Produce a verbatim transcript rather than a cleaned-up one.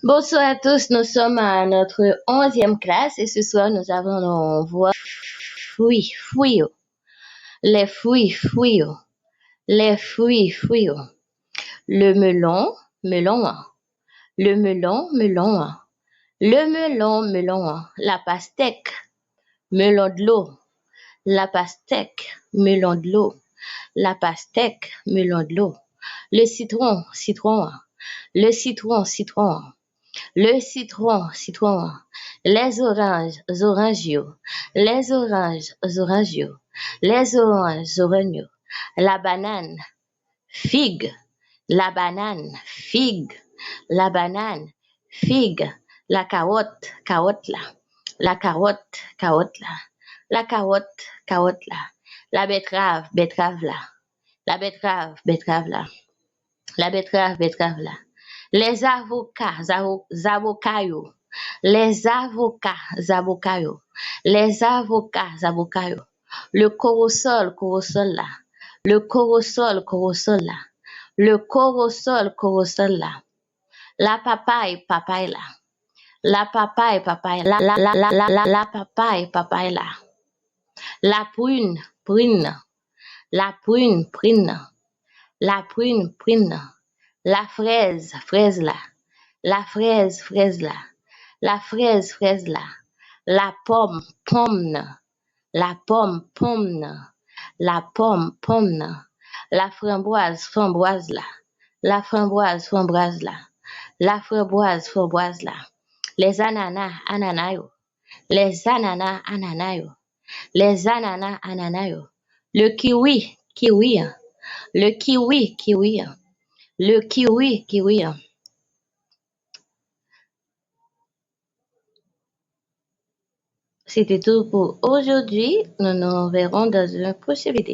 Bonsoir à tous, nous sommes à notre onzième classe et ce soir nous avons nos voix fruits, fruits. Les fruits, fruits. Les fruits, fruits. Le melon, melon. Le melon, melon. Le melon, melon. La pastèque, melon dlo. La pastèque, melon dlo. La pastèque, melon dlo. Le citron, citron. Le citron, citron. Le citron, citron. Les oranges, zoranj yo. Les oranges, zoranj yo. Les oranges, zoranj yo. La banane, fig. La banane, fig. La banane, fig. La carotte, kawòt la. La carotte, kawòt la. La carotte, kawòt la. La betterave, bètrav la. La betterave, bètrav la. La betterave, bètrav la. Les avocats, zavo- zaboka yo. Les avocats, zaboka yo. Les avocats, zaboka yo. Le corossol, corossol la. Le corossol, corossol la. Le corossol, corossol la. La papaye, papay la. La papaye, papay la. La, la, la, la, la, la papaye, papay la. La prune, prin nan. La prune, prin nan. La prune, prin nan. La fraise, frèz la. La fraise, frèz la. La fraise, frèz la. La pomme, ponm nan. La pomme, ponm nan. La pomme, ponm nan. La framboise, framboise la. La framboise, framboise la. La framboise, framboise la. Les ananas, anana yo. Les ananas, anana yo. Les ananas, anana yo. Le kiwi, kiwi an. Le kiwi, kiwi an. Le kiwi, kiwi an. C'était tout pour aujourd'hui. Nous nous verrons dans une prochaine vidéo.